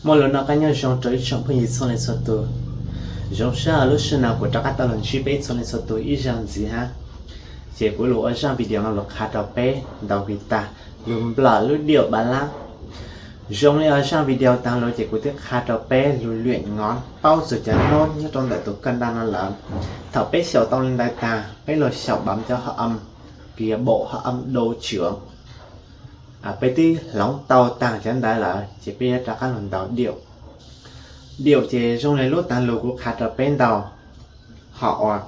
Muaj lus noj qab nyob zoo rau ib tsoom phooj ywg txhua leej txhua tus. Zoo siab lub sij hawm no kuv rov qab tau los ntsib peb txhua leej txhua tus ib zaug ntxiv hab. Ces kuv los ua zaj video no los qha rau peb ntaus guitar, lug nplawm lub điệu ballad. Zoo li ua zaj video taag lug ces kuv twb qha rau peb lug luyện ngón, paub txug cov nốt nyob rau ntawm tus kawj ntaj no lawm. Thaum peb xyaum tau li ntawd taag, peb lug xyaum bấm cov hợp âm, kws yog bộ hợp âm đô trưởng. Peb twb hloov tau taag cov ntawd lawm ces peb yuav rov qab lug ntaus điệu. Điệu ces zoo li lub taag lug kuv qha rau peb ntaus, hom uas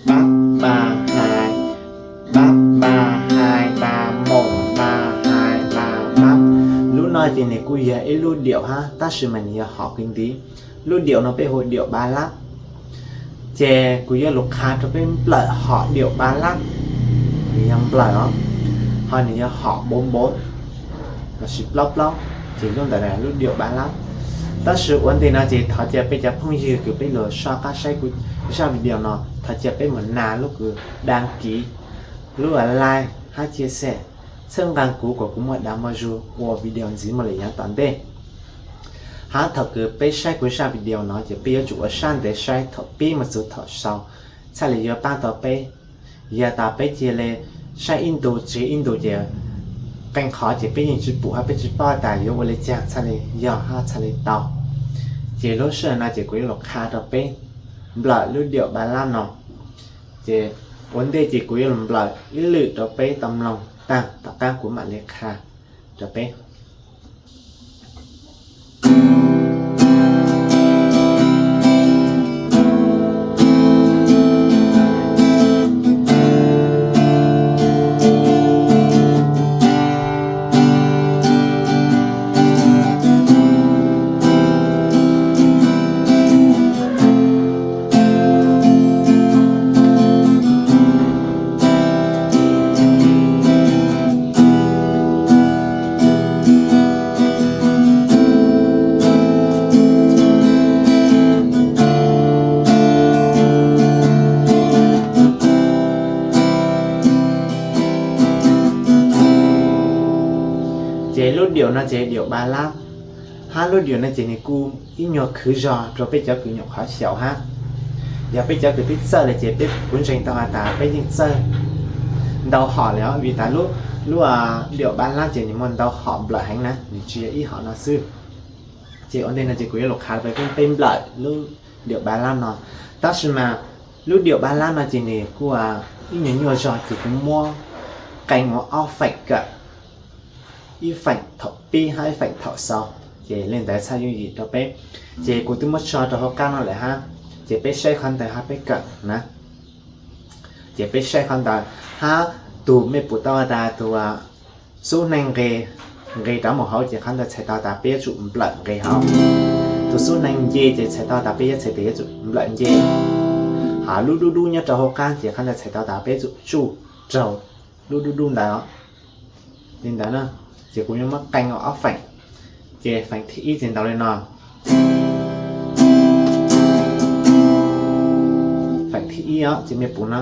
pab pa hai, pab pa hai pa, mom pa hai pa pab. Lub no ces nws kuj yog ib lub điệu hab, tab sis mas nws yog hom kwv ntiv. Lub điệu no peb hu điệu ballad. Ces kuv yuav lug qha rau peb nplawm hom điệu ballad, nws yog nplawm os, ho nws yog hom bốn bốn lossis plaub plaub, ces lub ntawd lub điệu ballad. Tab sis ua ntej no ces thov cia peb cov phooj ywg kws peb lug soj qab saib kuv zaj video no, thov cia peb mus nas lub kws đăng ký, lub like hab chia sẻ, txhawb nqa kuv kom kuv muaj dag muaj zug ua video ntxiv mus lawm yav tom ntej. Hab thaum kws peb saib kuv zaj video no ces peb yuav tsum ua sab ntev saib thaum pib mus txug thaum xaus, txhaj li yuav paab tau peb. Yog tas peb cia li saib ib ntu tseg ib ntu ces qee qhov ces peb yeej tsis pum hab peb tsis paub tas yuav ua li caag txhaj li yog hab txhaj li tau. Ces lub sij hawm no ces kuv yuav lug qha rau peb nplawm lub điệu ballad no. Ces ua ntej ces kuv yuav lug nplawm ib lwm rau peb tau mloog taag, tom qab kuv mam li qha rau peb. Ces lub điệu no ces điệu ballad, hab lub điệu no ces nws kuj ib nyuag khwv zog rau peb cov kws nyuam qhuav xyaum hab. Yog peb cov kws twb txawj lawm ces peb kuv ntseeg tau has tas peb yeej txawj ntau hom lawm os, vim tas lub, lub điệu ballad ces nws muaj ntau hom nplawm heev na, nws tsis yog ib hom no xwb. Ces ua ntej no ces kuv yuav lug qha rau peb nplawm lub điệu ballad no. Tab sis mas lub điệu ballad no ces nws kuj ib nyuag nyuaj zog ces kuv muab qee ua ob feem kawm, ib feem thaum pib hab ib feem thaum xaus, ces li ntawd txhaj yooj yim rau peb. Ces kuv twb muab tso rau hauv qab no lawm hab, ces peb saib qhov ntawd hab peb kawm na. Ces peb saib qhov ntawd hab, tus mej pum tau tas tus xub neeg nqes, nqes rov mus hauv ces qhov ntawd txhais tau tas peb yuav tsum nplawm nqes hauv. Tus xub neeg nce ces txhais tau tas peb yuav txhais tes yuav tsum nplawm nce. Hab lub dub dub nyob rau hauv qab ces qhov ntawd txhais tau tas peb yuav tsum tsuj raug lub dub dub ntawd. Li ntawd na, ces kuv yuav muab qee ua ob feem. Ces feem thib ib ces ntaus li no. Feem thib ib os, ces mej pum no.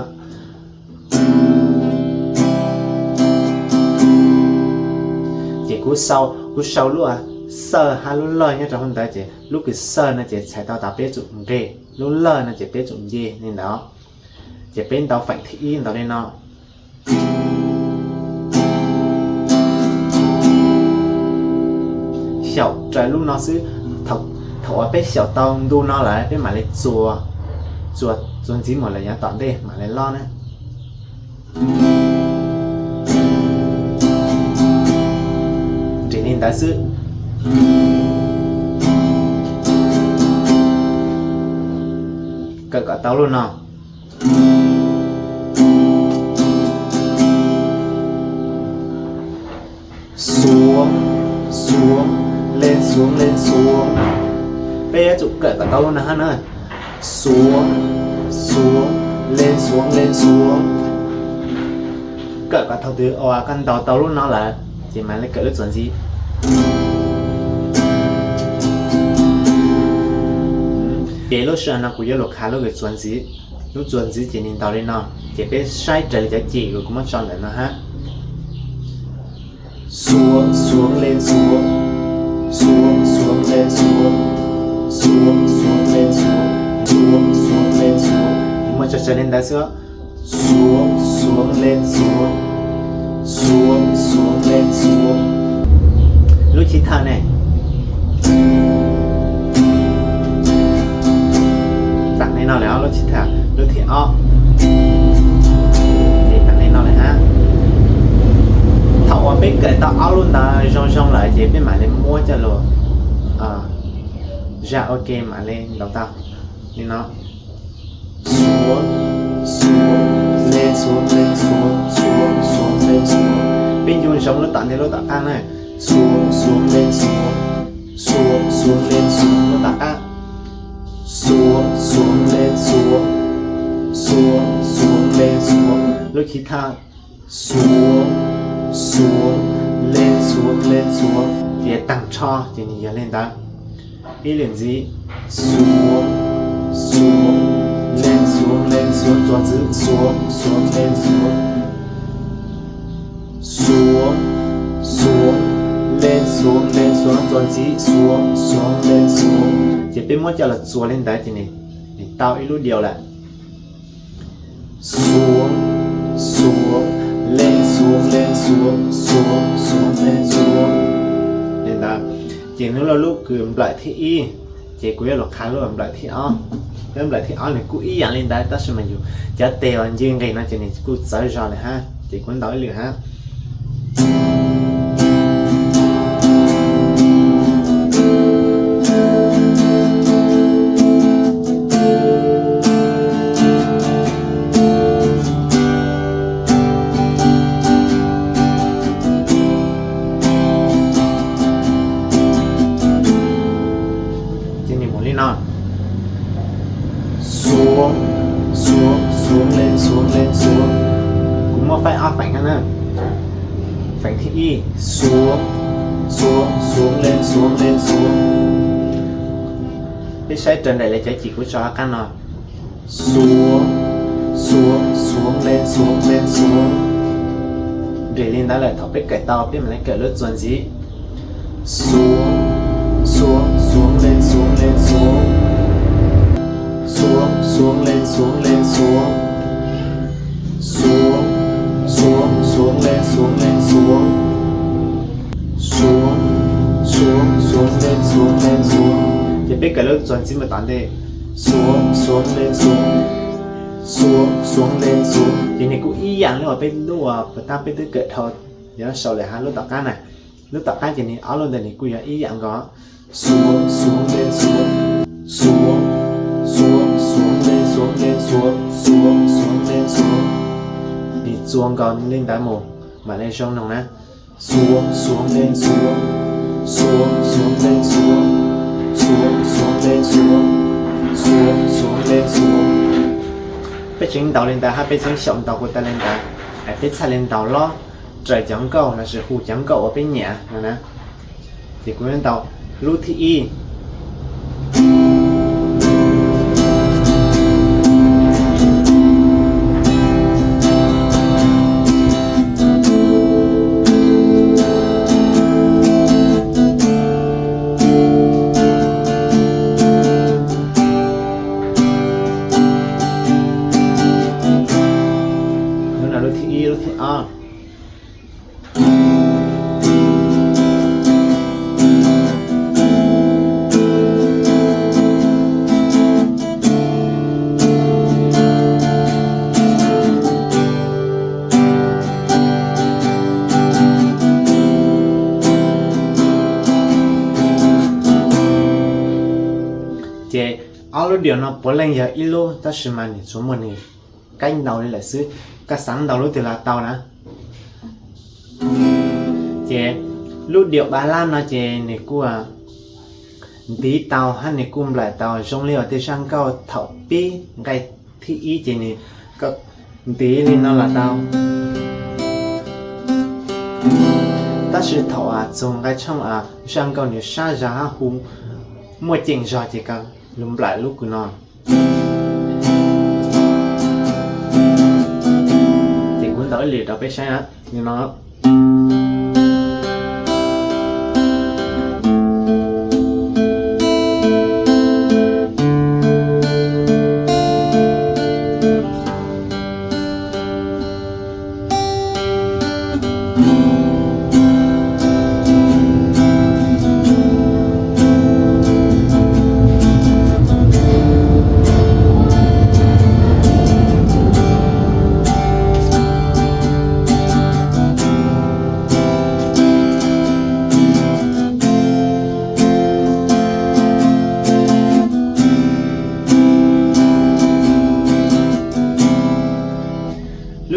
Ces kuv sau, kuv sau lub xawj hab lub lawj nyob rau hauv ntawd, ces lub kws xawj no ces txhais tau tas peb yuav tsum nqes, lub lawj no ces peb yuav tsum nce li ntawd. Ces peb ntaus feem thib ib ntaus li no. Xyaum raws lub no xwb. Thaum uas peb xyaum tau ntu no lawm peb mam li txuas, txuas ntxiv mus lawm yav tom ntej mam li lob na. Nres li ntawd xwb. Kawm kom tau lub no. Xuống, xuống, lên, xuống, lên, xuống. Peb yuav tsum kawm kom tau lub no hab na. Xuống, xuống, lên, xuống, lên, xuống. Kawm kom thaum twg uas koj ntaus tau lub no lawm, ces mam li kawm lub txuas ntxiv. Ces lub sij hawm no kuv yuav lug qha lub kws txuas ntxiv. Lub txuas ntxiv ces nws ntaus li no, ces peb saib raws li cov cim uas kuv muab tso ntawm no hab. Xuống, xuống, lên, xuống. Xuống, xuống, lên, xuống. xuav, xuav, xuav, le, xuav, xuav, xuav, le, xuav. Muaj tsawg tsawg li ntawd xwb. Xuav, xuav, le, xuav, xuav, xuav, le, xuav. Lub chiv thawj ne, tam li no lawm, lub chiv thawj, lub thib ob, ces tam li no lawm hab. Thaum uas peb kawm tau ob lub ntawd zoo zoo lawm ces peb mam li muab coj los zaj ua ke mam li ntaus tau li no. Xuav, xuav, le, xuav, le, xuav, xuav, xuav, le, xuav. Peb ncu ntsoov lub tom ntej lub tom qab na. Xuav, xuav, le, xuav, xuav, xuav, le, xuav, lub tom qab. Xuav, xuav, le, xuav, xuav, xuav, le, xuav, lub chiv thawj. Xuav, xuav, le, xuav, le, xuav. Ces taag nrho ces nws yog li ntawd ib lwm ntxiv. Xuav, xuav, le, xuav, le, xuav, txuas ntxiv, xuav, xuav, le, xuav, xuav, xuav, le, xuav, le, xuav, txuas ntxiv, xuav, xuav, le, xuav. Ces peb muab coj los txuas li ntawd ces nws tau ib lub diaus lawm. Xuav, xuav, le, xuav, le, xuav, xuav, xuav, le, xuav. Li ntawd. Ces hnub no lub kws nplawm thib ib, ces kuv yuav lug qha lub nplawm thib ob. Lub nplawm thib ob nws kuj ib yaam li ntawd tab sis mas yus cov tes uas nce nqis no ces nws kuj txawv zog lawm hab, ces kuv ntaus ib lwm hab. Ces nws mus li no. Xuav, xuav, xuav, le, xuav, le, xuav. Kuv muab faib ob feem hab na. Feem thib ib, xuav, xuav, xuav, le, xuav, le, xuav. Peb saib raws nraim li cov cim kuv tso hauv qab no. Xuav, xuav, xuav, le, xuav, le, xuav. Nres li ntawd lawm, thaum peb kawm tau peb mam li kawm lub txuas ntxiv. Xuav, xuav, xuav, le, xuav, le, xuav. Xuav, xuav, le, xuav, le, xuav. Xuav, xuav, xuav, le, xuav, le, xuav. Xuav, xuav, xuav, le, xuav, le, xuav. Ces peb kawm lub txuas ntxiv mus tom ntej. Xuav, xuav, le, xuav, xuav, xuav, le, xuav. Ces nws kuj ib yaam li uas peb lub uas puas tab peb twb kawm dhau yav no saum lawm hab, lub tom qab na. Lub tom qab ces nws ob lub ntawd nws kuj yog ib yaam nkaus. Xuav, xuav, le, xuav, xuav, xuav, xuav, le, xuav, le, xuav, xuav, xuav, le, xuav. Nws txuas nkaus li ntawd mus mam li zoo noog na. Xuav, xuav, le, xuav, xuav, xuav, le, xuav, xuav, xuav, le, xuav, xuav, xuav, le, xuav. Peb tseev ntaus li ntawd hab peb tseev xyaum ntaus kuv tas li ntawd, es peb txhaj li ntaus lob raws cov nkauj lossis hu cov nkauj uas peb nyiam no na. Ces kuv yuav ntaus lub thib ib. Lub no lub thib ib, lub thib ob. Ces ob lub diaus no puav leej yog ib lub tab sis mas nws tsuas muaj nws kaib ntaus li lawm xwb, koj xav ntaus lub twg los tau na. Ces lub diaus ba lab no ces nws kuj ntiv tau hab nws kuj nplawm tau zoo li uas tej zaj nkauj thaum pib nqai thib ib ces nws ntiv li no los tau. Tab sis thaum txug nqai tshooj zaj nkauj nws sab zog hab hu muaj ceem zog ces koj lug nplawm lub kws no. Ces kuv ntaus ib lwm rau peb saib na, li no.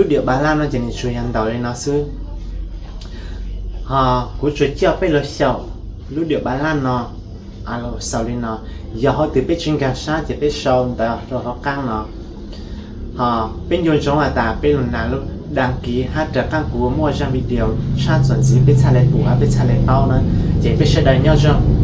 Lub diam pab laj no ces nws tsuas yog ntaus li no xwb. Ho kuv tsuas coj peb los xyaum lub diam pab laj no, los xaus li no. Yog qhov twg peb tsis nkag siab ces peb sau ntawv rau hauv qab no. Ho peb nco ntsoov has tas peb los nas lub đăng ký hab rov qab kuv muaj zaj video tshaj txuas ntxiv peb txhaj le pum hab peb txhaj le paub na. Ces peb sawv daws nyob zoo.